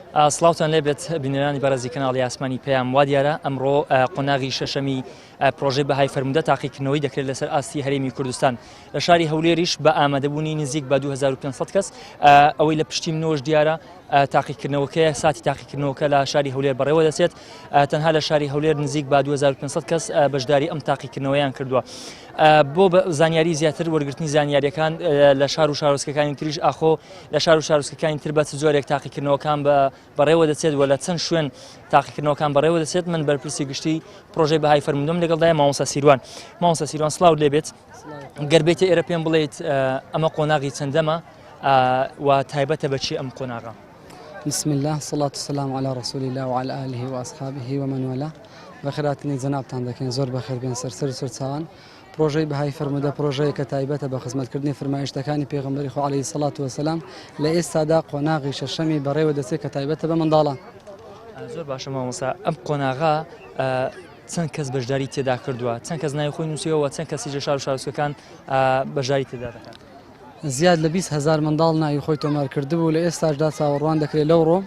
سڵاوتان لێبێت بینەرانی بەڕێزی کەناڵی ئاسمانی پەیام. وا دیارە ئەمڕۆ قۆناغی شەشەمی پرۆژەی بەهای فەرموودە تاقیکردنەوەی دەکرێت لەسەر ئاستی هەرێمی کوردستان. لە شاری هەولێریش بە ئامادەبوونی نزیک بە 2500 کەس ئەوەی لە پشتی منەوەش دیارە تاقیکردنەوەکەیە ساتی تاقیکردنەوەکە لە شاری هەولێر بەڕێوە دەچێت تەنها لە شاری هەولێر نزیک بە 2500 کەس بەشداری ئەم تاقیکردنەوەیان کردووە. بۆ زانیاری زیاتر وەرگرتنی زانیاریەکان لە شار و شارۆچکەکانی تریش ئاخۆ لە شار و شارۆچکەکانی تر بە چ جۆرێک تاقیکردنەوەکان بە بەڕێوە دەچێت و لە چەند شوێن تاقیکردنەوەکان بەڕێوە دەچێت من بەرپرسی گشتی پرۆژەی بەهای فەرمودەم لەگەڵدای مامۆستا سیروان مامۆستا سیروان سڵاو لێبێت گەر بێتە ئێرە پێم بڵێیت ئەمە قۆناغی چەندەمە و تایبەتە بە چی ئەم قۆناغە؟ بسم الله صلاة والسلام على رسول الله وعلى آله وأصحابه ومن والاه بەخێرهاتنی جەنابتان دەکەین زۆر بەخێر بێن سەر سەر و سەرچاوان پرۆژەی بەهای فەرموودە پرۆژەیەکە تایبەتە بە خزمەتکردنی فرمایشتەکانی پێغەمبەری خوا عەلەیهی سەڵات وەسەلام لە ئێستادا قۆناغی شەشەمی بەڕێوە دەچێت کە تایبەتە بە منداڵان. زۆر باشە مامۆستا ئەم قۆناغە چەند کەس بەشداری تێدا کردووە چەند کەس ناوی خۆی نووسیەوە چەند کەسی لە شار و شارۆچکەکان بەشداری تێدا دەکات؟ زیاد لە 20 هەزار منداڵ ناوی خۆی تۆمار کردبوو لە ئێستاشدا چاوەڕوان دەکرێت لەوڕۆ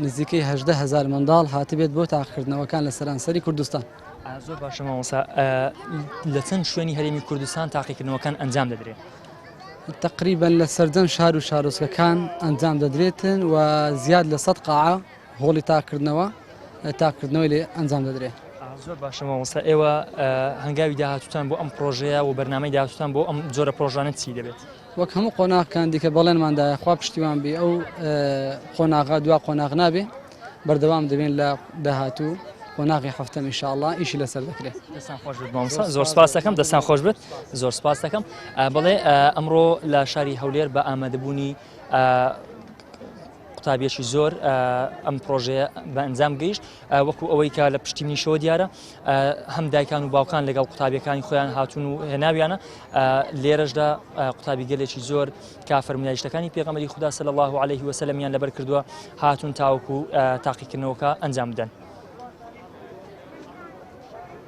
نزیکەی 18 هەزار منداڵ هاتبێت بۆ تاقیکردنەوەکان لە سەرانسەری کوردستان. زۆر باشە مامۆستا لە چەند شوێنی هەرێمی کوردستان تاقیکردنەوەکان ئەنجام دەدرێت؟ تقریبا لە سەرجەم شار و شارۆچکەکان ئەنجام دەدرێتن و زیاد لە 100 قاعە هۆڵی تاقکردنەوە تاقکردنەوەی لێ ئەنجام دەدرێت. زۆر باشە مامۆستا ئێوە هەنگاوی داهاتوتان بۆ ئەم پرۆژەیە و بەرنامەی داهاتوتان بۆ ئەم جۆرە پرۆژانە چی دەبێت؟ وەک هەموو قۆناغەکان دیکە بەڵێنمان دایە خوا پشتیوان بی ئەو قۆناغە دوا قۆناغ نابێ بەردەوام دەبین لە داهاتوو قۆناغی حەفتەم ان شاء الله ئیشی لەسەر دەکرێت. دەستان خۆش بێت مامۆستا زۆر سپاس دەکەم دەستان خۆش بێت زۆر سپاس دەکەم بەڵێ ئەمڕۆ لە شاری هەولێر بە ئامادەبوونی قوتابیەکی زۆر ئەم پرۆژەیە بە ئەنجام گەیشت وەکو ئەوەی کە لە پشتی منیشەوە دیارە هەم دایکان و باوکان لەگەڵ قوتابیەکانی خۆیان هاتوون و هێناویانە لێرەشدا قوتابی گەلێکی زۆر کە فەرمایشتەکانی پێغەمبەری خودا صلی الله علیه وسلمیان لەبەر کردووە هاتوون تاوەکو تاقیکردنەوەکە ئەنجام بدەن.